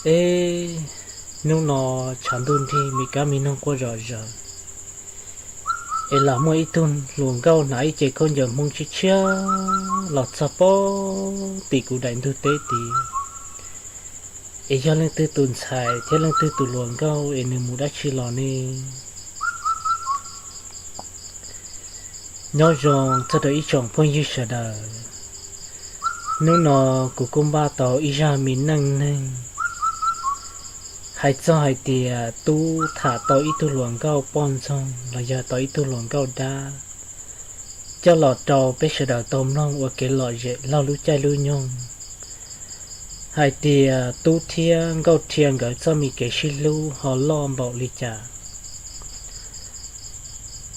Eb, hnub no tshav ntuj nrig, me kab me noog quaj zom zaws, es lam muaj ib tug hluas nkauj hnav ib ce khaub ncaws Hmoob tshiab tshiab los txog pem tim kuv daim ntug teb tid. Es yog leej twg tus ntxhais thiab leej twg tus hluas nkauj es nws mus dab tsi los ne? Nyob zoo txog rau ib tsoom phooj ywg sawv daws. Hnub no kuv kuj npaj tau ib zaj me neej neeg hais txog hais tias tub tham tau ib tug hluas nkauj poj ntxoog los yog tau ib tug hluas nkauj dab, coj los rau peb sawv daws tau mloog ua kev lom zem laug lub caij lub nyoog, hais tias tub thiab nkauj rhia nkawd txoj me kev sib hlub ho loj npaum li cas.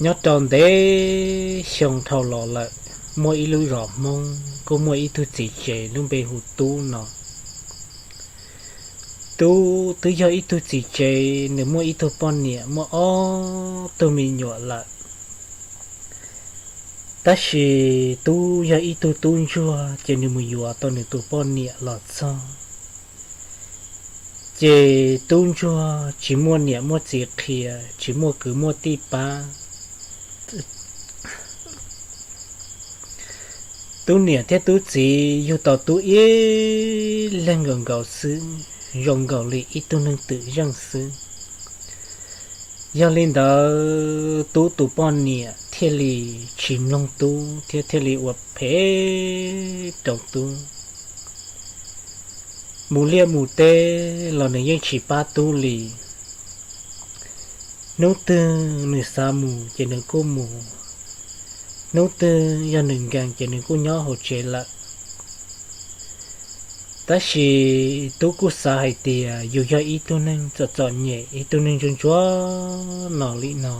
Nyob rau ntev xyoo dhau los lawm, muaj ib lub zos Hmoob kuj muaj ib tug txiv tsev lub npe hu Tub no. Tub twb yog ib tug txiv tsev, nws muaj ib tug poj niam muaj ob tug me nyuam lawm. Tab sis Tub yog ib tug tub ntsuag, ces nws mus yuav tau nws tus poj niam los txog, ces tub ntsuag tsis muaj niam muaj txiv qhia, tsis muaj kwv muaj tij pab. Tub niam thiab tub txiv yug tau tub ib leeg nkaus nkaus xwb, zoo nkaus li ib tug neeg twm zeej xwb. Yog li ntawd tub tus poj niam thiaj li tsis mloog tub thiab thiaj li ua phem rau tub. Mus liaj mus teb los nws yeej tsis pab tub li. Hnub twg nws xav mus ces nws kuj mus, hnub twg yog nws nkees ces nws kuj nyob hauv tsev lawm. Tab sis tub kuj xav hais tias yus yog ib tug neeg txom txom nyem, ib tug neeg ntsuag ntsuag no li no,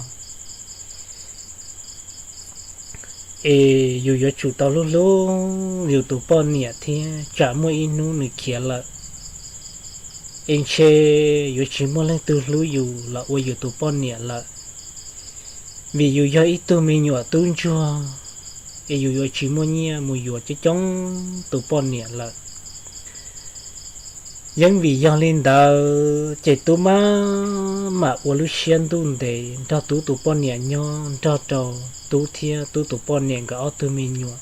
es yus yuav tsum tau hlub hlub yus tus poj niam thiab tsam muaj ib hnub nws khiav lawm, es ntshe yuav tsis muaj leej twg hlub yus los ua yus tus poj niam lawm. Vim yus yog ib tug me nyuam tub ntsuag, es yus yuav tsis muaj nyiaj mus yuav coob coob tus poj niam lawm. Yeej vim yog li ntawd ces tub maj mam ua lub siab ntuj ntev nrog tub tus poj niam nyob, nrog rau tub thiab tub tus poj niam nkawd ob tug me nyuam.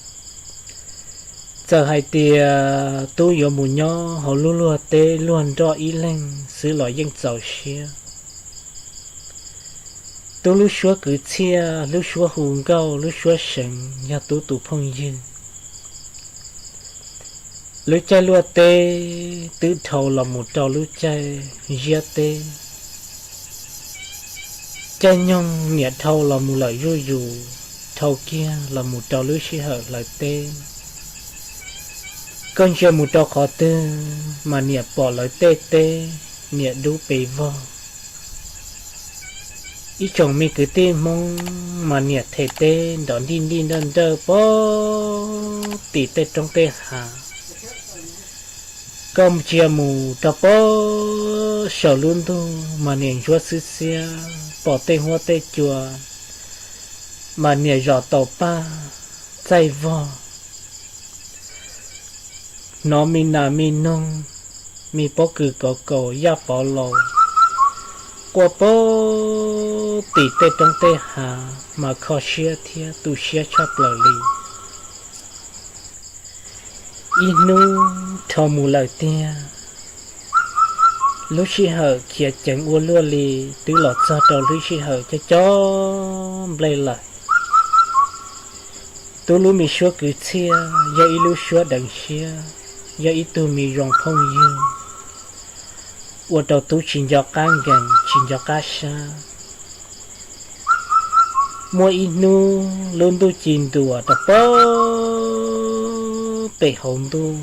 Txawm hais tias tub yuav mus nyob hauv lub luag teb luag nroj ib leeg xwb los yeej txaus siab. Tub lub suab kwv txhiaj, lub suab hu nkauj, lub suab seev yog tub tus phooj ywg. Lub caij luaj teb twb dhau los mus rau lub caij ziab teb. Caij nyoog niam dhau los mus lawm zuj zus, dhau kiag los mus rau lub sij hawm hlawv teb. Koj ntsia mus rau qhov twg mas niam pom lawv tej teb, niam dub pes vog. Ib tsoom me kwv tij Hmoob mas niam them teb nrov nrij nrij nrawj nrawj pog tim tej roob tej hav. Koj ntsia mus rau pog saum lub ntug mas niam ntsuab xwb xiab, pom tej huab tej cua mas niam zom taus paj txaij vog. Hnov me nas me noog, me pob kws kov kaus yaj pov laus quaj pog tim tej roob tej hav mas kho siab thiab tu siab tshaj plaws li. Ib hnub dhau mus lawm tiag, lub sij hawm khiav ceev ua luaj li twb los txog rau lub sij hawm coj coj nplej lawm. Tub lub me suab kwv txhiaj yog ib lub suab deev siab, yog ib tug me zoo phooj ywg, ua rau tub tsis nco qab nkees tsis nco qab sab. Muaj ib hnub lub ntuj ci ntuas rau pog pem hauv ntuj,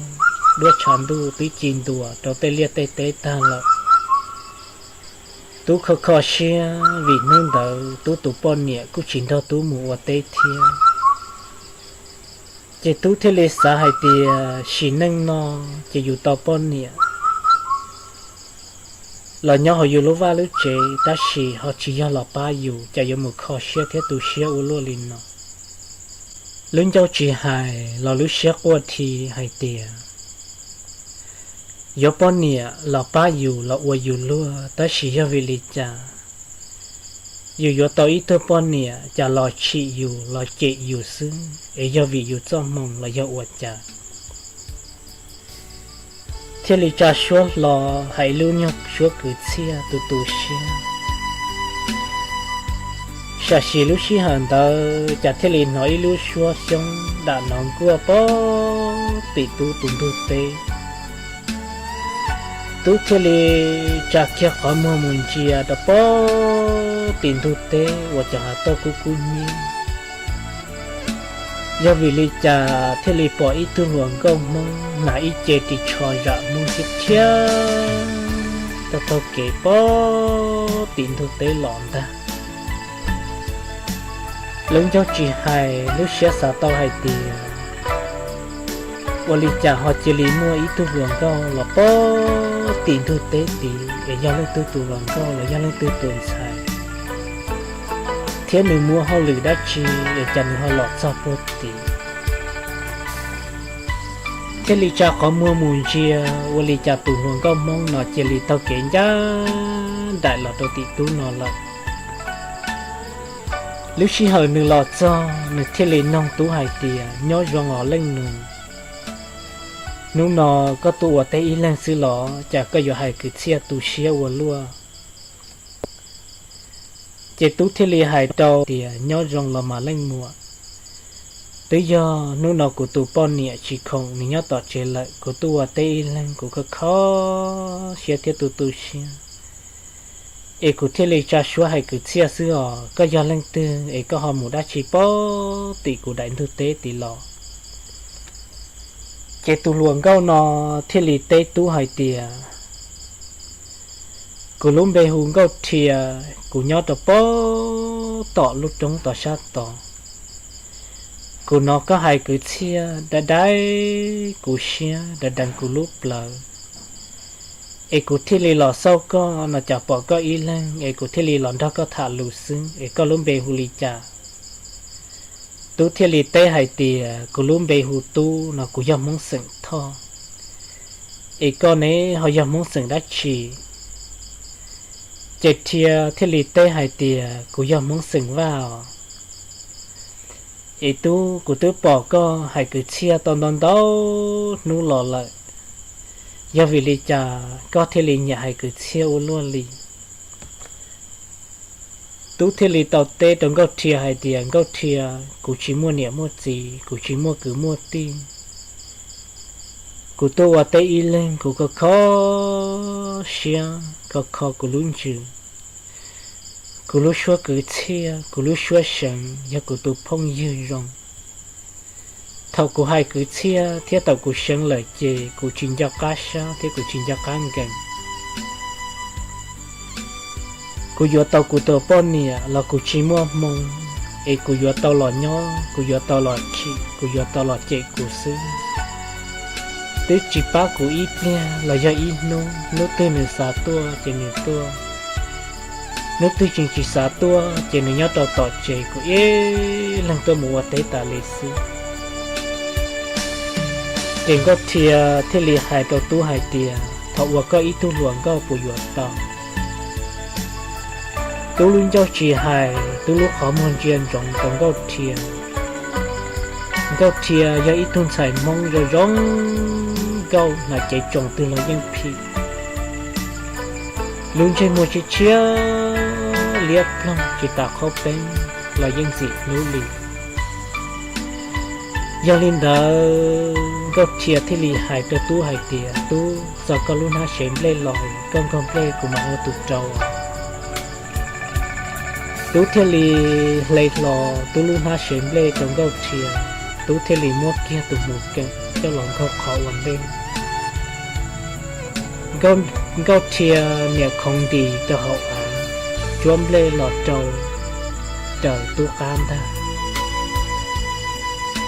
duab tshav ntuj twb ci ntuas rau tej liaj tej teb tag lawm. Tub kho kho siab vim hnub ntawd tub tus poj niam kuj tsis nrog tub mus ua teb thiab. Ces tub thiaj li xav hais tias sim neej no ces yus tau poj niam los nyob hauv yus lub vaj lub tsev tab sis ho tsis yog los pab yus, cas yuav mus kho siab thiab tu siab ua luaj li no. Lub ncauj tsis hais los lub siab quaj dhi hais tias Yuav poj niam los pab yus los ua yus luag, tab sis yog vim li cas yus yuav tau ib tug poj niam cas los tsim yus los cem yus xwb, es yog vim yus txoj hmoo los yog ua cas? Thiaj li tsa suab hlo hais ib lub nyuag suab kwv txhiaj tu tu siab. Sam sim lub sij hawm ntawd cas thiaj li hnov ib lub suab xyoob dam nov nkuaj pog tim Tub tus ntug teb. Tub thiaj li tsa kiag qhov muag mus ntsia rau pog tim ntug teb uas cov hav tauj kub kub hnyiab. Yog vim li cas thiaj li pom ib tug hluas nkauj Hmoob hnav ib ce ris tsho zam Hmoob thiab thiab taug taug kev pog tim ntug teb los ntag. Lub ncauj tsis hais, lub siab xav tau hais tias ua li cas ho cia li muaj ib tug hluas nkauj los pog tim ntug teb tid, es yog leej twg tus hluas nkauj los yog leej twg tus ntxhais, thiab nws muaj hauj lwm dab tsi es cas nws ho los txog pog tid. Thiaj li tsa qhov muag mus ntsia, ua li cas tus hluas nkauj Hmoob no cia li taug kev ncaj nraim los rau tim Tub no lawm. Lub sij hawm nws los txog, nws thiaj li noog Tub hais tias, nyob zoo os leej nus, hnub no koj tuaj ua teb ib leeg xwb los cas koj yuav hais kwv txhiaj tu siab ua luaj? Ces Tub thiaj li hais rau tias, nyob zoo los mas leej muam, twb yog hnub no kuv tus poj niam tsis khoom, nws nyob tom tsev lawm, kuv tuaj ua teb ib leeg kuv kho kho siab thiab tu tu siab, es kuv thiaj li tsa suab hais kwv txhiaj xwb os. Koj yog leej twg es koj ho mus dab tsi pog tim kuv daim ntug teb tid los? Ces tus hluas nkauj no thiaj li teb Tub hais tias, kuv lub npe hu Nkauj Rhia, kuv nyob rau pog tom lub roob tod sab tod. Kuv hnov koj hais kwv txhiaj dai dai kuv siab, dai dai kuv lub plawv, es kuv thiaj li los xauj koj no cas pom koj ib leeg, es kuv thiaj li los nrog koj tham lus xwb. Es koj lub npe hu li cas? Tub thiaj li teb hais tias, kuv lub npe hu Tub no, kuv yog Hmoob xeem Thoj. Es koj ne ho yog Hmoob xeem dab tsi? Ces Rhia thiaj li teb hais tias, kuv yog Hmoob xeem Vaj os. Es Tub, kuv twb pom koj hais kwv txhiaj tau ntau ntau hnub los lawm, yog vim li cas koj thiaj li nyiam hais kwv txhiaj ua luaj li? Tub thiaj li tau teb rau Nkauj Rhia hais tias, Nkauj Rhia, kuv tsis muaj niam muaj txiv, kuv tsis muaj kwv muaj tij. Kuv tuaj ua teb ib leeg, kuv kho kho siab, kho kho kuv lub ntsws. Kuv lub suab kwv txhiaj, kuv lub suab seev yog kuv tus phooj ywg zoo. Thaum kuv hais kwv txhiaj thiab thaum kuv seev lawm ces kuv tsis nco qab sab thiab kuv tsis nco qab nkees. Kuv yuav tau kuv tus poj niam los kuv tsis muaj hmoo, es kuv yuav tau los nyob, kuv yuav tau los chim, kuv yuav tau los cem kuv xwb. Twb tsis pab kuv ib pliag los yog ib hnub, hnub twg nws xav tuaj ces nws tuaj, hnub twg tseem tsis xav tuaj ces nws nyob rau tom tsev, kuv ib leeg tuaj mus ua teb tas li xwb. Ces Nkauj Rhia thiaj li hais rau Tub hais tias, thaum uas koj ib tug hluas nkauj puas yuav tau? Tub lub ncauj tsis hais, Tub lub qhov muag ntsia ntsoov rau Nkauj Rhia. Nkauj Rhia yog ib tug ntxhais Hmoob zoo zoo nkauj, hnav cev tsoos twg los yeej phim. Lub ntsej muag tshiab tshiab liab ploog tsis tas qhaub peeb los yeej ntxim hlub li. Yog li ntawd Nkauj Rhia thiaj li hais rau Tub hais tias, Tub, txo koj lub hnab sev nplej los, koj nkaug nplej kuv mam ua tus rau. Tub thiaj li hle hlo Tub lub hnab sev nplej rau Nkauj Rhia. Tub thiaj li muab kiag tus mus keem coj los nkaug qhov ua ntej. Nkauj Rhia niam khoov ntis rau hauv av, tsuab nplej los rau raws Tub qab ntag.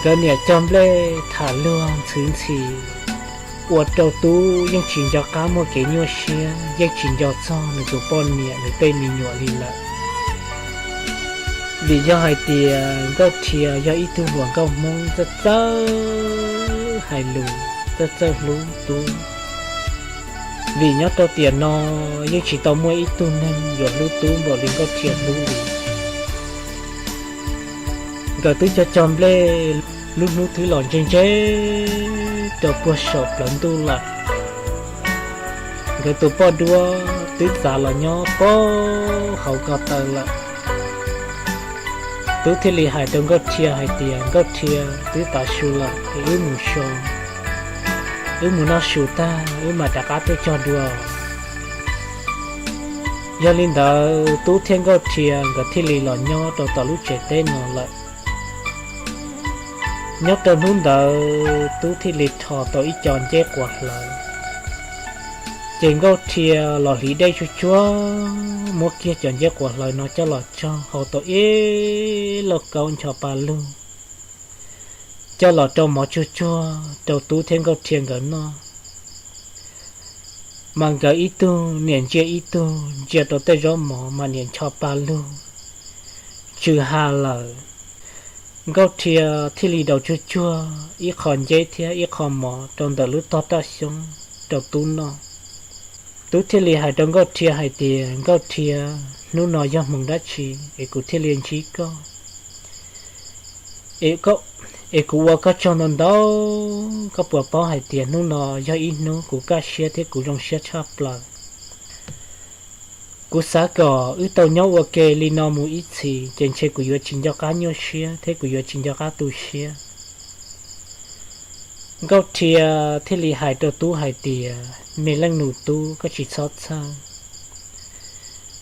Nkawd niam cog nplej tham luag ntxhwv ntxhi, ua rau Tub yeej tsis nco qab muaj kev nyuaj siab, yeej tsis nco txog nws tus poj niam nws tej me nyuam li lawm. Vim yog hais tias Nkauj Rhia yog ib tug hluas nkauj Hmoob txawj txawj hais lus, txawj txawj hlub Tub. Vim nyob rau tiam no yeej tsis tau muaj ib tug neeg yuav hlub Tub npaum li Nkauj Rhia hlub li. Nkawd twb cog cog nplej, lub hnub twb los ntse ntse rau puag saum plawv ntuj lawm. Nkawd tus poj duab twb txav los nyob pab hauv ko taw lawm. Tub thiaj li hais rau Nkauj Rhia hais tias, Nkauj Rhia, twb tav su lawm es wb mus so, wb mus noj su tag wb mam rov qab tuaj cog dua. Yog li ntawd Tub thiab Nkauj Rhia nkawd thiaj li los nyob rau tom lub tsev teb no lawm. Nyob rau hnub ntawd Tub thiaj li rho tau ib co nceb quav hlawv, ces Nkauj Rhia los hliv dej tsuag tsuag muab kiag cov nceb quav hlawv no coj los tsog hau tau ib lauj kaub ncho pa lug, coj los rau mov tsuag tsuag rau Tub thiab Nkauj Rhia nkawd noj. Mas nkawd ib tug niam ntsia ib tug ntsia rau tej zaub mov mas niam ncho pa lug tsw ha lawm. Nkauj Rhia thiaj li daus tsuag tsuag ib qho nceb thiab ib qho mov rau ntawm lub tog raj xyoob rau Tub noj. Tub thiaj li hais rau Nkauj Rhia hais tias, Nkauj Rhia, hnub no yog hmoov dab tsi es kuv thiaj li ntsib koj? Es kuv ua koj tsaug ntau ntau, koj puas paub hais tias hnub no yog ib hnub kuv kaj siab thiab kuv zoo siab tshaj plaws. Kuv xav kom wb tau nyob ua ke li no mus ib txhis ces ntshe kuv yuav tsis nco qab nyuaj siab thiab kuv yuav tsis nco qab tu siab. Nkauj Rhia thiaj li hais rau Tub hais tias, Me leej nus Tub, koj tsis txhob txhawj.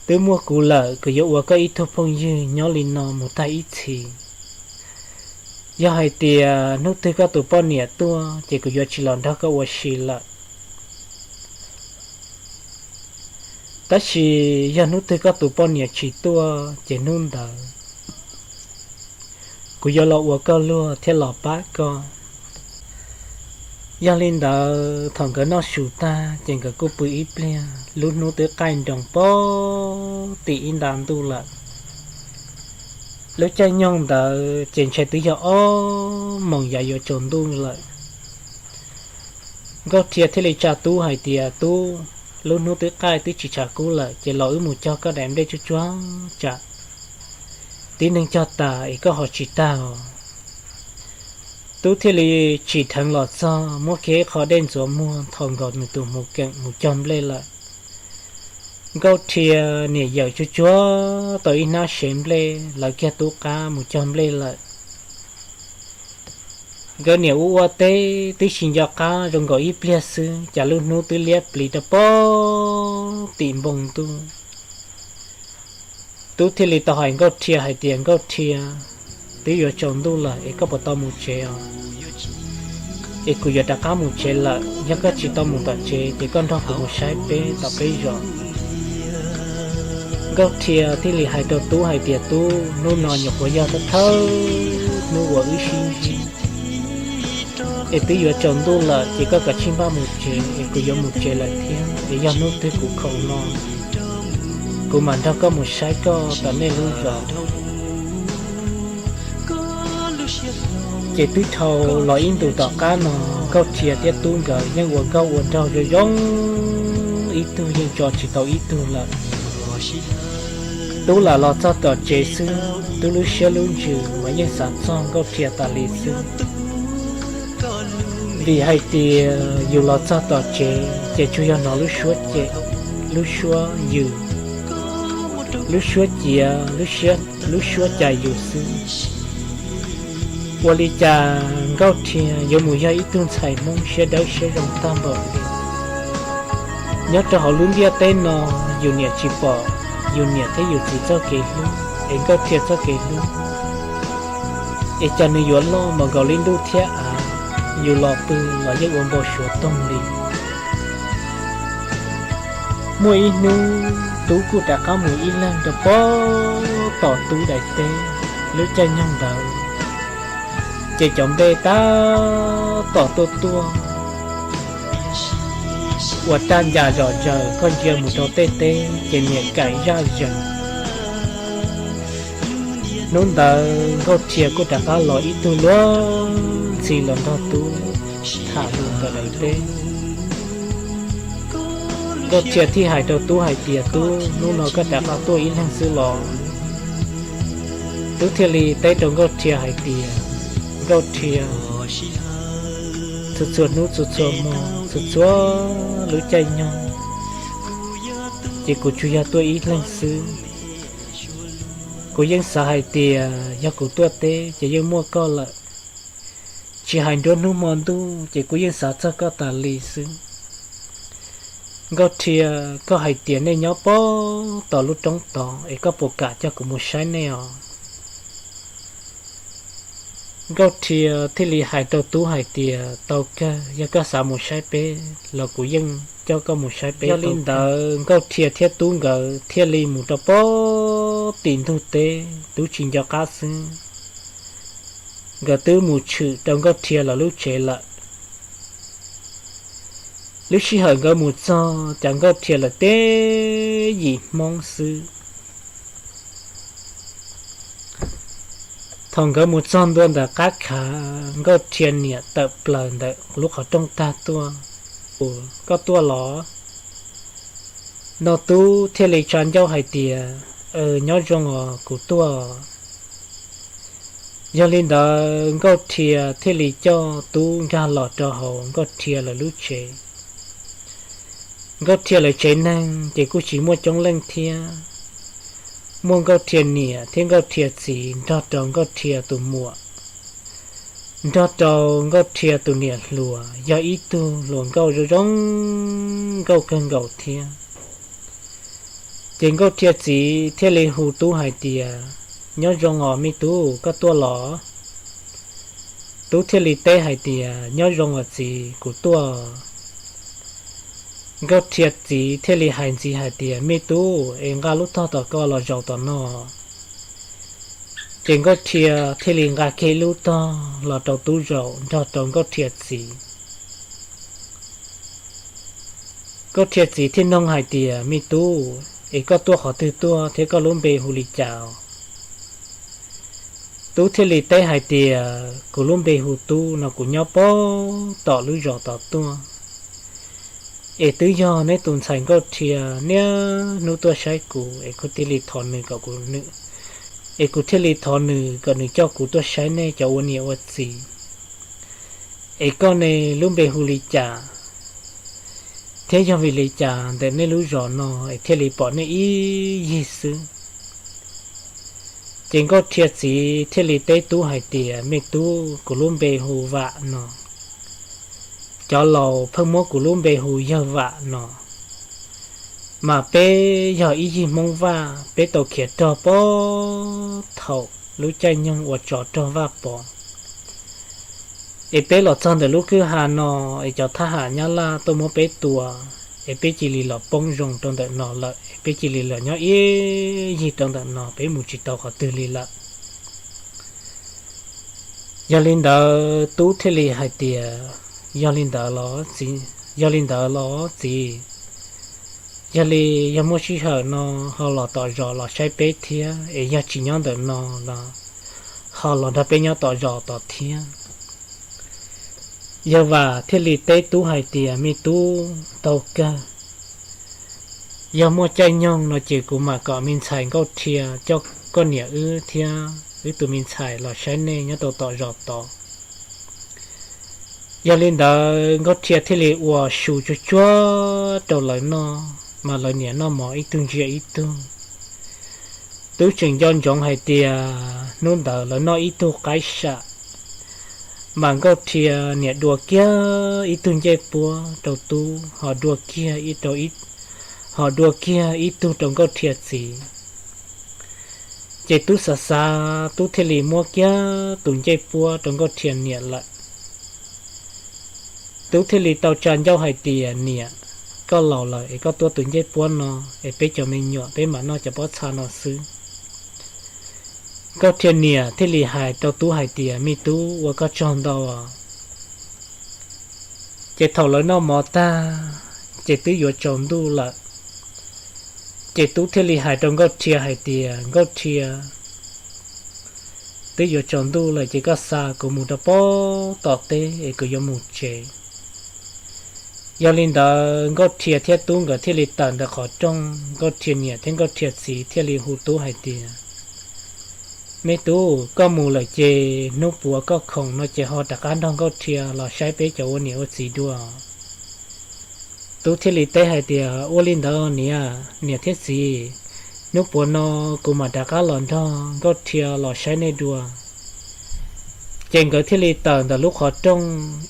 Twb muaj kuv lawm, kuv yuav ua koj ib tug phooj ywg nyob li no mus tag ib txhis. Yog hais tias hnub twg koj tus poj niam tuaj ces kuv yuav tsis los nrog koj ua si lawm. Tab sis yog hnub twg koj tus poj niam tsis tuaj ces hnub ntawd kuv yuav los ua koj luag thiab los pab koj. Yog li ntawd thaum nkawd noj su tag ces nkawd kuj pw ib pliag, lub hnub twb qaij nroos pog tim ib nta ntuj lawm. Lub caij nyoog ntawd ces ntshe twb yog ob moos yav yuav tsaus ntuj lawm. Nkauj Rhia thiaj li tsa Tub hais tias, Tub, lub hnub twb qaij twb tsis tshav kub lawm ces los wb mus cog koj daim nplej tsuag tsuag tsam tib neeg cog tas es koj ho tsis tag os. Tub thiaj li tsim dheev los txog muab kiag ib qho dej ntxuav muag nthos nkaus nws tus hmuv keem mus cog nplej lawm. Nkauj Rhia niam yawm tsuag tsuag tau ib hnab sev nplej lawv kiag Tub qab mus cog nplej lawm. Nkawd niam ua ua teb twb tsis nco qab zoo nkaus ib pliag xwb cas lub hnub twb liab pliv rau pog tim npoo ntuj. Tub thiaj li tau hais Nkauj Rhia hais tias, Nkauj Rhia, twb yuav tsaus ntuj lawm es koj puas tau mus tsev os? Es kuv yuav rov qab mus tsev lawm, yog koj tsis tau mus tom tsev ces koj nrog kuv mus saib peb tom peb zos. Nkauj Rhia thiaj li hais rau Tub hais tias, Tub, hnub no nyuam qhuav yog thawj thawj hnub uas wb sib ntsib, es twb yuav tsaus ntuj lawm ces koj kav tsij npaj mus tsev es kuv yuav mus tsev lawm thiab, es yog hnub twg kuv khoom no kuv mam nrog koj mus saib koj tom nej lub zos. Ces twb dhau los ib ntus tom qab no, Nkauj Rhia thiab Tub nkawd yeej ua nkauj ua nraug zoo zoo, ib tug yeej tso tsis tau ib tug lawm. Tub lam los txog tom tsev xwb, Tub lub siab lub ntsws mas yeej xav txog Nkauj Rhia tas li xwb. Vim hais tias yus los txog tom tsev ces tsuas yog hnov lub suab cem, lub suab yws, lub suab ciav, lub suab cais yus xwb. Ua li cas Nkauj Rhia yuav mus yog ib tug ntxhais Hmoob siab dawb siab zoo tag npaum li? Nyob rau hauv lub ntiaj teb no, yus niam tsis pom yus niam thiab yus txiv txoj kev hlub, es Nkauj Rhia txoj kev hlub, es cas nws yuav loj npaum nkaus li ntuj thiab av, yus los pw los yeej ua npau suav toog li. Muaj ib hnub Tub kuj rov qab mus ib leeg rau pog tom Tub daim teb. Lub caij nyoog ntawd ces cov nplej tab tom tuaj tuaj ua raj ncas zom zaws, koj ntsia mus rau tej teb ces niam kaim zaj zees. Hnub ntawd Nkauj Rhia kuj rov qab los ib tug luag ntxhi los nrog Tub tham lus ntawm daim teb. Nkauj Rhia thiaj hais rau Tub hais tias, Tub, hnub no koj rov qab tuaj ib leeg xwb los? Tub thiaj li teb rau Nkauj Rhia hais tias, Nkauj Rhia, txhua txhua hnub txhua txhua hmo, txhua txhua lub caij nyoog, ces kuv tsuas yog tuaj ib leeg xwb. Kuv yeej xav hais tias yog kuv tuaj teb ces yeej muaj koj lawm. Tsis hais nruab hnub hmo ntuj ces kuv yeej xav txog koj tas li xwb. Nkauj Rhia, koj hais tias nej nyob pem tom lub roob tod es koj puas kam coj kuv mus saib nej os? Nkauj Rhia thiaj li hais rau Tub hais tias, Tau kawg, yog koj xav mus saib peb los kuv yeej coj koj mus saib peb. Yog li ntawd Nkauj Rhia thiab Tub nkawd thiaj li mus rau pem tim ntug teb, Tub tsis nco qab xwb, nkawd twb mus tshwm rau Nkauj Rhia lawv lub tsev lawm. Lub sij hawm nkawd mus txog ces Nkauj Rhia lawv teb yim Hmoob xwb. Thaum nkawd mus txog ntua ntawm qab khav, Nkauj Rhia niam tawm plaws ntawm lub qhov rooj tag tuaj. Ua, koj tuaj los? No Tub thiaj li tsa ncauj hais tias, Nyob zoo os, kuv tuaj. Yog li ntawd Nkauj Rhia thiaj li coj Tub nkag los rau hauv Nkauj Rhia lawv lub tsev. Nkauj Rhia lawv tsev neeg ces kuj tsis muaj coob leej thiab. Muaj Nkauj Rhia niam thiab Nkauj Rhia txiv nrog rau Nkauj Rhia tus muam, nrog rau Nkauj Rhia tus niam hluas, yog ib tug hluas nkauj zoo zoo nkauj kawg nkaus thiab. Ces Nkauj Rhia txiv thiaj li hu Tub hais tias, Nyob zoo os me tub, koj tuaj los? Tub thiaj li teb hais tias, Nyob zoo os txiv, kuv tuaj. Nkauj Rhia txiv thiaj li hais ntxiv hais tias, Me tub, es nqa lub tog tom koj los zaum tom no. Ces Nkauj Rhia thiaj li nqa kiag lub tog los rau Tub zaum nrog rau Nkauj Rhia txiv. Nkauj Rhia txiv thiaj nug hais tias, Me tub, es koj tuaj qhov twg tuaj thiab koj lub npe hu li cas? Tub thiaj li teb hais tias, Kuv lub npe hu Tub no, kuv nyob pem tom lub zos tod tuaj. Es twb yog neb tus ntxhais Nkauj Rhia niaj hnub tuaj saib kuv es kuv thiaj li thov nws kom kuv, es kuv thiaj li thov nws kom nws coj kuv tuaj saib nej cov ua niam ua txiv. Es koj ne, lub npe hu li cas? Thiab yog vim li cas ntawm nej lub zos no es thiaj li pom nej ib yig xwb? Ces Nkauj Rhia txiv thiaj li teb Tub hais tias, Me tub, kuv lub npe hu Vam no. Cov laus pheej muab kuv lub npe hu Yawg Vam no. Mas peb yog ib yig Hmoob Vaj, peb tau khiav rog pem thaum lub caij nyoog uas tsov rog Vaj pom. Es peb los txog ntawm lub kwj ha no, es cov thab ham Nyab Laj tuaj muab peb tua, es peb cia li los poob zoo rau ntawm no lawm, es peb cia li los nyob ib yig rau ntawm no, peb mus tsis tau qhov twg li lawm. Yog li ntawd Tub thiaj li hais tias, Yog li ntawd los txiv, yog li ntawd los txiv, yog li yog muaj sij hawm no ho los tom zos los saib peb thiab, es yog tsis nyob ntawm no los ho los nrog peb nyob tom zos tod thiab. Yawg Vam thiaj li teb Tub hais tias, Me tub, tau kawg, yog muaj caij nyoog no ces kuv mam kom me ntxhais Nkauj Rhia coj koj niam wb thiab wb tus me ntxhais los saib nej nyob rau tom zos tod. Yog li ntawd Nkauj Rhia thiaj li ua su tsuag tsuag rau lawv noj, mas lawv niam noj mov ib tug ntsia ib tug. Tub tseem nco ntsoov hais tias hnub ntawd lawv noj ib tug qaib sam, mas Nkauj Rhia niam dua kiag ib tug ncej puab rau Tub, ho dua kiag ib rau, ho dua kiag ib tug rau Nkauj Rhia txiv. Ces Tub xav xav, Tub thiaj li muab kiag tus ncej puab rau Nkauj Rhia niam lawm. Tub thiaj li tau tsa ncauj hais tias, Niam, koj laus lawm es koj tuav tus ncej puab no, es peb cov me nyuam peb mam noj cov pob txha no xwb. Nkauj Rhia niam thiaj li hais rau Tub hais tias, Me tub, ua koj tsaug ntau. Ces thaum lawv noj mov tag, ces twb yuav tsaus ntuj lawm. Ces Tub thiaj li hais rau Nkauj Rhia hais tias, Nkauj Rhia, twb yuav tsaus ntuj lawm ces koj xa kuv mus rau pem tom teb es kuv yuav mus tsev. Yog li ntawd Nkauj Rhia thiab Tub nkawd thiaj li tawm ntawm qhov rooj, Nkauj Rhia niam thiab Nkauj Rhia txiv thiaj li hu Tub hais tias, Me Tub, koj mus lawm ces hnub puav koj khoom no ces ho rov qab nrog Nkauj Rhia los saib peb cov ua niam ua txiv dua. Tub thiaj li teb hais tias, Ua li ntawd niam, niam thiab txiv, hnub puav no kuv mam rov qab los nrog Nkauj Rhia los saib nej dua. Ces nkawd thiaj li tawm ntawm lub qhov rooj,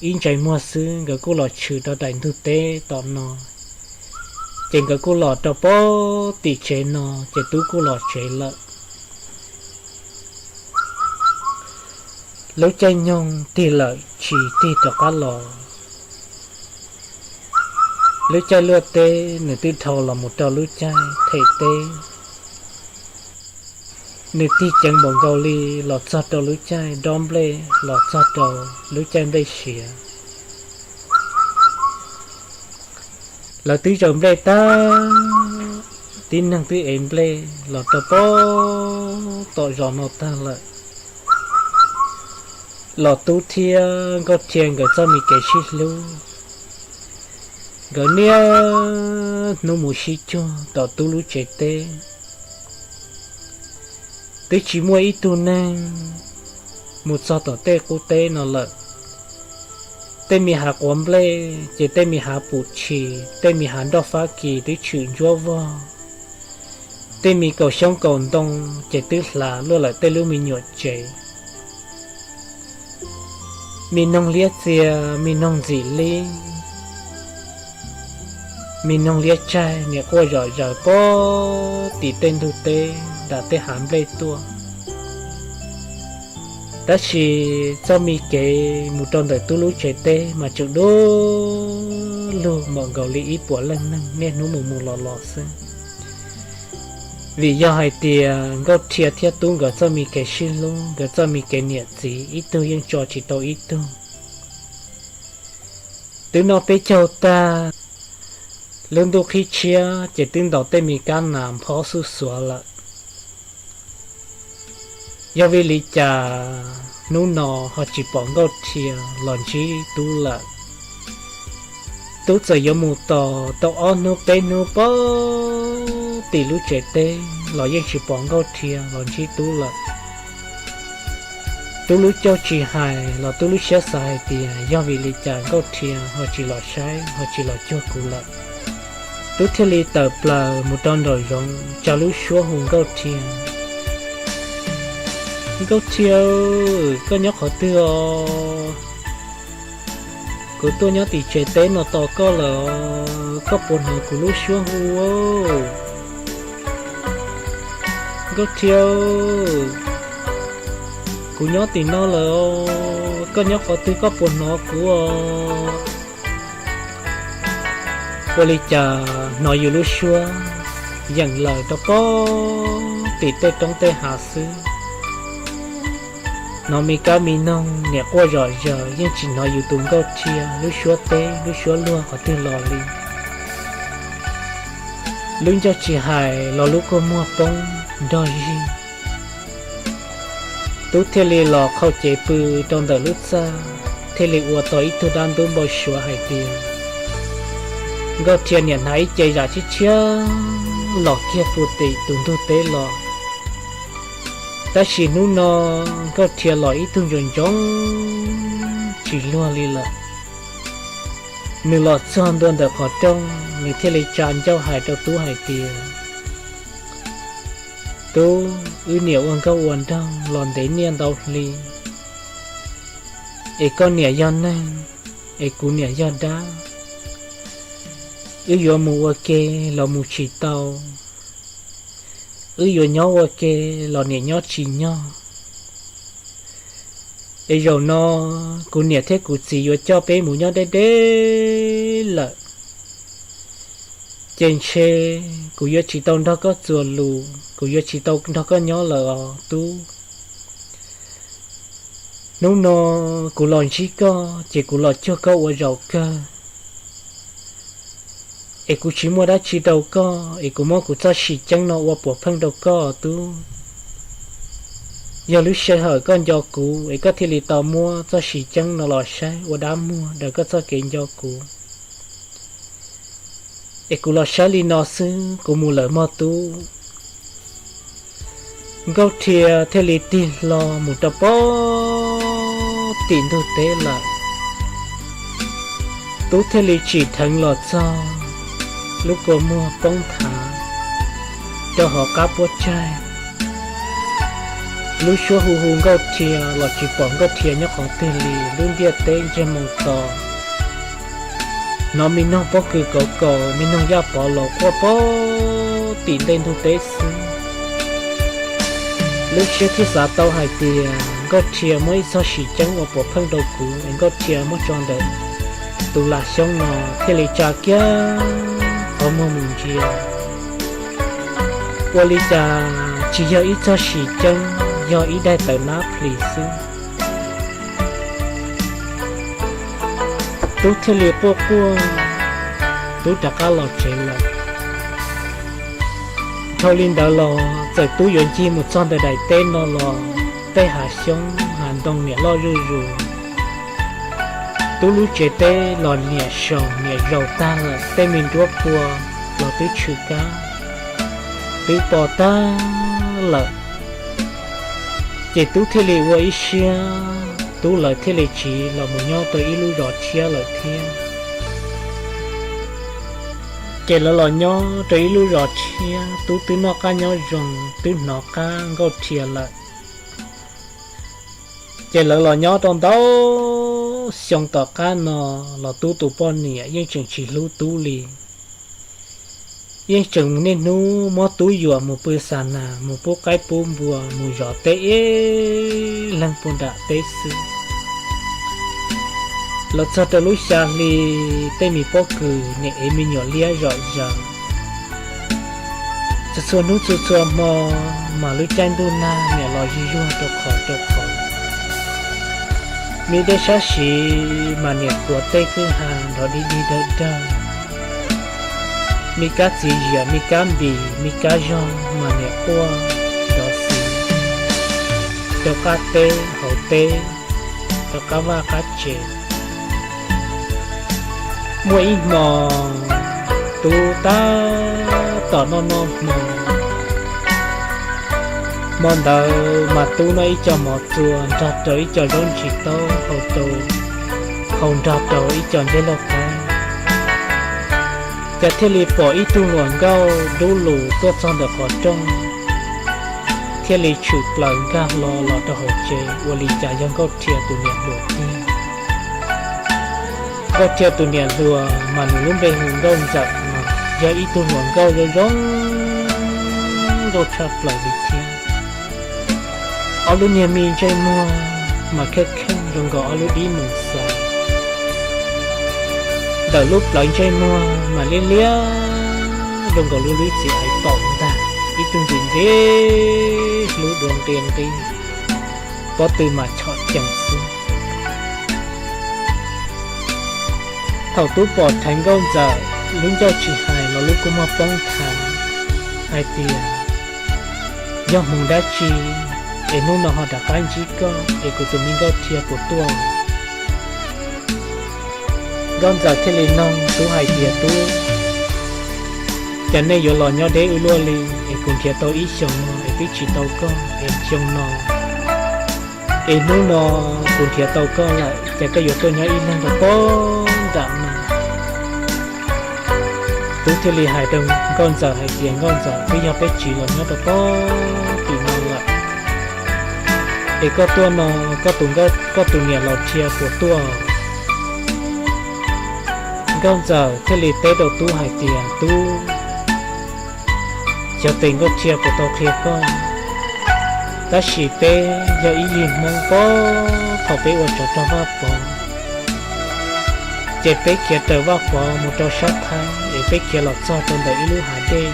ib ntsais muag xwb nkawd kuj los tshwm rau daim ntug teb tom no. Ces nkawd kuj los rau pem tim tsev no, ces Tub kuj los tsev lawm. Lub caij nyoog tig lawm tsis tig rov qab los. Lub caij luaj teb nws twb dhau los mus rau lub caij them teb. Nws tig ceev npaum nkaus li los txog rau lub caij dob nplej, los txog rau lub caij nplej siav. Lawv twb zaws nplej tag, tib neeg twb ev nplej los rau pem tom zos no tag lawm. Los Tub thiab Nkauj Rhia nkawd txoj me kev sib hlub, nkawd niaj hnub mus sib cuag tom Tub lub tsev teb. Twb tsis muaj ib tug neeg mus txog tom tej qub teb no lawm. Tej me hav quav nplej ces tej me hav pum tshis, tej me hav nroj fab kis twb tshwm ntsuab vog, tej me kaum xyoob kaum ntoo ces twb hlav luaj lawm tej lub me nyuam tsev. Me noog liab txias, me noog ntxim lib, me noog liab tsaig niam quaj zom zaws pem tim tej ntug teb nram tej hav nplej tuaj. Tab sis txoj me kev mus rau ntawm Tub lub tsev teb mas tseem du lug npaum nkaus li ib puas leej neeg niaj hnub mus mus los los xwb. Vim yog hais tias Nkauj Rhia thiab Tub nkawd txoj me kev sib hlub, nkawd txoj me kev niam txiv ib tug yeej tso tsis tau ib tug. Twb noj peb caug tag, lub ntuj qhib tshiab ces twb ntaus tej me kab nas nphob xuj xuav lawm. Yog vim li cas hnub no ho tsis pom Nkauj Rhia los ntsib Tub lawm? Tub txawm yuav mus tos tau ob hnub peb hnub pem tim lub tsev teb los yeej tsis pom Nkauj Rhia los ntsib Tub lawm. Tub lub caug tsis hais los Tub lub siab xav hais tias yog vim li cas Nkauj Rhia ho tsis los saib ho tsis los cuag kuv lawm. Tub thiaj li tawm plaws mus rau nraum zoov tsa lub suab hu Nkauj Rhia. Nkauj Rhia, koj nyob qhov twg os? Kuv tuaj nyob tim tsev teb no tos koj lawm, koj puas hnov kuv lub suab hu? Nkauj Rhia, kuv nyob tim no lawm, koj nyob qhov twg koj puas hnov kuv os? Ua li cas hnov yus lub suab yeem laws rau pem tim tej roob tej hav xwb. Hnov me kab me noog niam quaj zom zaws yeej tsis hnov yus tus Nkauj Rhia lub suab teb lub suab luag qhov twg los li. Lub ncauj tsis hais los lub kua muag poob nrog zig. Tub thiaj li los qhau cev pw rau ntawm lub txaj, thiaj li ua tau ib tug dab ntub npau suav hais tias Nkauj Rhia niam hnav ib ce zam tshiab tshiab los kiag pw tim tus ntug teb los. Tab sis hnub no Nkauj Rhia los ib tug ntsoov ntsoov tsis luag li lawm. Nws los txog ntua ntawm qhov rooj, nws thiaj li tsa ncauj hais rau Tub hais tias, Tub, wb niam ua nkauj ua nraug los ntev niaj ntau hli, es koj niam yog neeg, es kuv niam yog dab. Wb yuav mus ua ke los mus tsis tau, wb yuav nyob ua ke los niam nyob tsis nyog. Es zaum no kuv niam thiab kuv txiv yuav coj peb mus nyob deb deb lawm, ces ntshe kuv yuav tsis tau nrog koj txuas lus, kuv yuav tsis tau nrog koj nyob lawm os Tub. Hnub no kuv los ntsib koj ces kuv los cuag koj ua zaum kawg, es kuv tsis muaj dab tsi rau koj, es kuv muab kuv txoj sim ceeb no ua puav pheej rau koj Tub. Yog lub sij hawm koj nco kuv es koj thiaj li tau muab txoj sim ceeb no los saib ua dab muag daws koj txoj kev nco kuv. Es kuv los saib li no xwb, kuv mus lawm mog tub. Nkauj Rhia thiaj li tig hlo mus rau pem tim ntug teb lawm. Tub thiaj li tsim dheev los txog lub kua muag poob nthav rau hauv qab puab tsaig. Lub suab hu hu Nkauj Rhia los tsis pom Nkauj Rhia nyob qhov twg li, lub ntiaj teb ntsej moo to. Hnov me noog pob kws kauv kaus, me noog yaj pov los quaj pem tim ntej ntug teb xwb. Lub siab thiaj xav tau hais tias Nkauj Rhia muab ib txoj sim ceeb ua puav pheej rau kuv es Nkauj Rhia muab tso ntawm tus lag xyoob no thiaj li tsa kiag qhov muag mus ntsia. Ua li cas tsis yog ib txoj sim ceeb, yog ib daim tawv nab plis xwb. Tub thiaj li quaj quaj, Tub rov qab los tsev lawm. Dhau li ntawd los txawm Tub yuav ncig mus txog ntawm daim teb no los tej hav xyoob hav ntoo niam loj zuj zus. Tub lub tsev teb los niam saus niam zaus tag lawm, tej me nruab pua los twb tshwm kab, twb pov tag lawm. Ces Tub thiaj li ua ib siab, Tub lawv thiaj li tsiv los mus nyob rau ib lub zos tshiab lawm thiab. Ces lawv los nyob rau ib lub zos tshiab, Tub twb noj qab nyob zoo, twb hnov qab Nkauj Rhia lawm. Ces lawv los nyob rau ntau xyoo tom qab no los Tub tus poj niam yeej tseem tsis hlub Tub li. Yeej tseem niaj hnub muab Tub yuam mus pw xa nas, mus pub qaib pub npua, mus zov teb ib leeg puag nram teb xwb. Los txog rau lub xya hli, tej me pob kws niam ev me nyuam liab zom zaws. Txhua txhua hnub txhua txhua hmo mas lub caij ntuj nag niam los zig zuag rau qhov rau qhov. Me dej sab siv mas niam tuav tej kwj ha nrov dig dig dawg dawg. Me kab txiv ziam, me kab npis, me kab zog mas niam quaj nrov xis rau qab teb hauv teb, rau qab vaj qab tsev. Muaj ib hmo Tub tab tom noj noj hmo, hmo ntawd mas Tub noj ib co mov txua nrog rau ib co zaub ntsis taub hau rau, hau nrog rau ib co ncej lauj kaub, cas thiaj li pom ib tug hluas nkauj dub lus tuaj txog ntawm qhov rooj, thiaj li tshwm plaws nkag hlo los rau hauv tsev, ua li cas yog Nkauj Rhia tus niam hluas tiag. Nkauj Rhia tus niam hluas mas nws lub npe hu Nkauj Ntxawm no, yog ib tug hluas nkauj zoo zoo nkauj tshaj plaws li thiab. Ob lub niag me ntsej muag mas kheej kheej zoo nkaus ob lub dib mus xav. Ntawm lub plawv ntsej muag mas liab liab zoo nkaus lub lub txiv aiv tom ntag, ib tug ntxim ntxim hlub dua nqia nqi, pob tw mas chom cees xwb. Thaum Tub pom dheev Nkauj Ntxawm lub ncauj tsis hais los lub kua muag poob nthav hais tias, yog hmoov dab tsi es hnub no ho rov qab ntsib koj es kuv tus me Nkauj Rhia puas tuaj? Nkauj Ntxawm thiaj li noog Tub hais tias, Tub, cas nej yuav los nyob deb wb luaj li es kuv nrhiav tau ib xyoos no es twb tsis tau koj es xyoo no es hnub no kuv nrhiav tau koj lawm, cas koj yuav tuaj nyob ib leeg rau pob nram no? Tub thiaj li hais rau Nkauj Ntxawm hais tias, Nkauj Ntxawm, twb yog peb tsiv los nyob rau pob tim no lawm es koj tuaj no, koj tus, koj tus niam laus Rhia puas tuaj? Nkauj Ntxawm thiaj li teb rau Tub hais tias, Tub, xyov tes Nkauj Rhia puas tau qhia koj, tab sis peb yog ib yig Hmoob pob, thaum peb ua tsov rog Vaj Pov ces peb khiav raws Vaj Pov mus rau sab Thaib es peb khiav los txog rau ntawm ib lub hav dej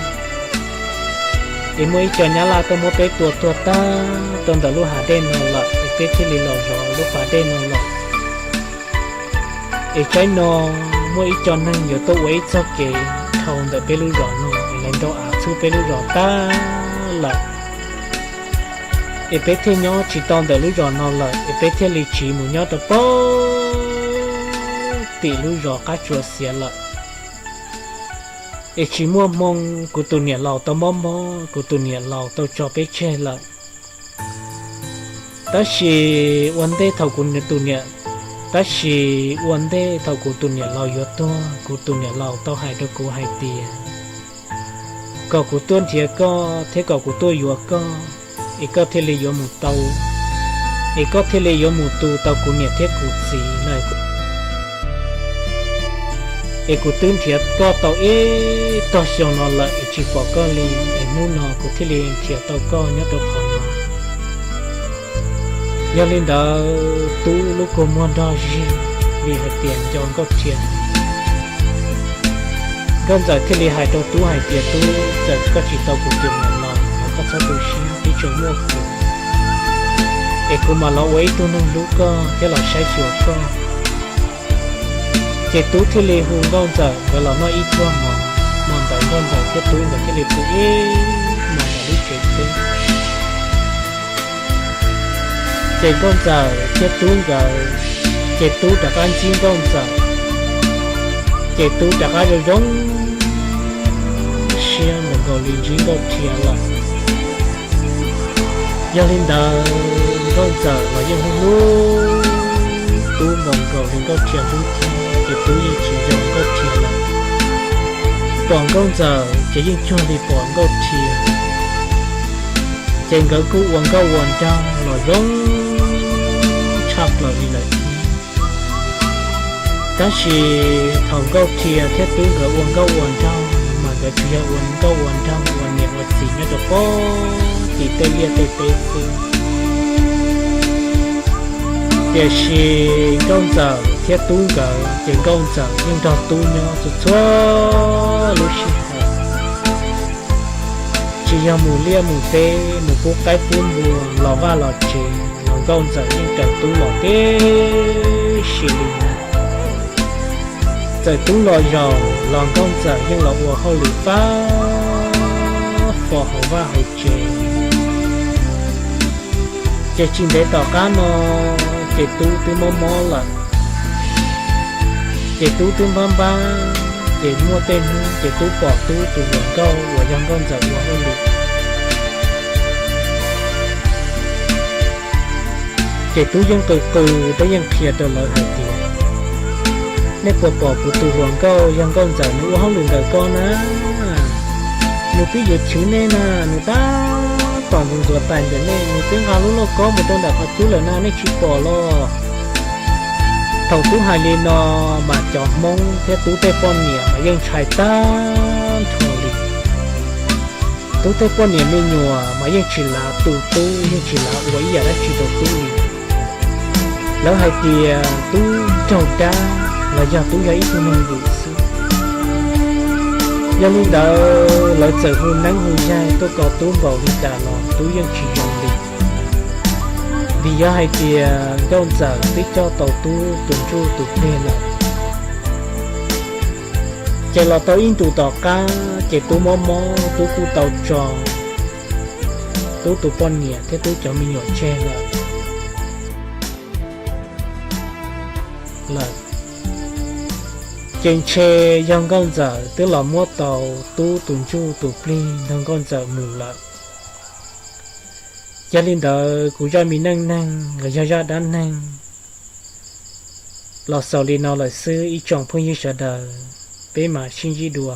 es muaj ib co Nyab Laj tuaj muab peb tua tuag tag rau ntawm lub hav dej no lawm es peb thiaj li los zov lub pas dej no lawm. Es tsaib no muaj ib co neeg yuav tuaj ua ib txoj kev dhau ntawm peb lub zos no es lawv nrau av txhub peb lub zos tag lawm. Es peb thiaj nyob tsis tau ntawm lub zos no lawm es peb thiaj li tsiv mus nyob rau pob tim lub zos qab tsua xiav lawm. Es tsis muaj hmoo, kuv tus niam laus tau mob mob, kuv tus niam laus tau tso peb tseg lawm. Tab sis ua ntej thaum kuv tus niam, tab sis ua ntej thaum kuv tus niam laus yuav tuag, kuv tus niam laus tau hais rau kuv hais tias kom kuv tuaj nrhiav koj thiab kom kuv tuaj yuav koj, es koj thiaj li yuav mus tau, es koj thiaj li yuav mus tu tau kuv niam thiab kuv txiv na. Es kuv twb nrhiav koj tau ib tog xyoo no lawm es tsis pom koj li, es hnub no kuv thiaj li nrhiav tau koj nyob rau qhov no. Yog li ntawd Tub lub kua muag nrog zig li hais tias nco Nkauj Rhia. Nkauj Ntxawm thiaj li hais rau Tub hais tias, Tub, txawm koj tsis tau kuv tus niam laus los koj txhob tu siab, ib tsoom muaj kuv, es kuv mam los ua ib tug neeg hlub koj thiab los saib xyuas koj. Ces Tub thiaj li hu Nkauj Ntxawm nkawd los noj ib pluag mov. Hmo ntawd Nkauj Ntxawm thiab Tub nkawd thiaj li pw ib hmos ntawm lub tsev teb. Ces Nkauj Ntxawm thiab Tub nkawd, ces Tub rov qab ntsib Nkauj Ntxawm, ces Tub rov qab zoo zoo siab nkaus nkaus li ntsib Nkauj Rhia lawm. Yog li ntawd Nkauj Ntxawm los yeej hlub hlub Tub nkaus nkaus li Nkauj Rhia hlub thiab, ces Tub yeej tsis yog Nkauj Rhia lawm. Pom Nkauj Ntxawm ces yeej cuag li pom Nkauj Rhia, ces nkawd kuj ua nkauj ua nraug los zoo tshaj plaws li lawm thiab. Tab sis thaum Nkauj Rhia thiab Tub nkawd ua nkauj ua nraug mas nkawd tsuas yog ua nkauj ua nraug ua niam ua txiv nyob rau pem tim tej liaj tej teb xwb. Tiam sis Nkauj Ntxawm thiab Tub nkawd ces Nkauj Ntxawm yeej nrog Tub nyob txhua txhua lub sij hawm. Tsis yog mus liaj mus teb, mus pub qaib pub npua, los vaj los tsev los Nkauj Ntxawm yeej raws Tub los tib si li na. Txawm Tub los zaum los Nkauj Ntxawm yeej los ua hauj lwm fab fo hauv vaj hauv tsev. Ces tsis ntev tom qab no ces Tub twb mob mob lawm. Ces Tub twb npab npab, ces muaj tej hnub ces Tub pom Tub tus hluas nkauj uas yog Nkauj Ntxawm ua hauj lwm. Ces Tub yeej qw qw, Tub yeej qhia rau lawv hais tias, nej puas pom kuv tus hluas nkauj yog Nkauj Ntxawm nws ua hauj lwm ntawm ko na? Nws twb yuav chwv nej na, nws tab tom ntxuav tais ntawm nej, nws twb nqa lub lauj kaub mus rau ntawm qhov cub lawm na, nej tsis pom los? Thaum Tub hais li no mas cov Hmoob thiab Tub tej poj niam mas yeej ntshai tag nrho li. Tub tej poj niam me nyuam mas yeej tsis lav tu Tub, yeej tsis lav ua ib yam dab tsi rau Tub li. Lawv hais tias Tub raug dab los yog Tub yog ib tug neeg vwm xwb. Yog li ntawd lawv txawm hu neeb hu yaig tuaj kom Tub npaum li cas los Tub yeej tsis zoo li. Vim yog hais tias Nkauj Ntxawm twb coj tau Tub tus ntsuj tus plig lawm. Ces los tau ib ntus tom qab ces Tub mob mob, Tub kuj tau tso Tub tus poj niam thiab Tub cov me nyuam tseg lawm. Lawm. Ces ntshe yog Nkauj Ntxawm twb los muab tau Tub tus ntsuj tus plig nrog Nkauj Ntxawm mus lawm. Yog li ntawd kuv zaj me neej neeg los yog zaj dab neeg los xaus li no lawm xwb ib tsoom phooj ywg sawv daws, peb mam sib ntsib dua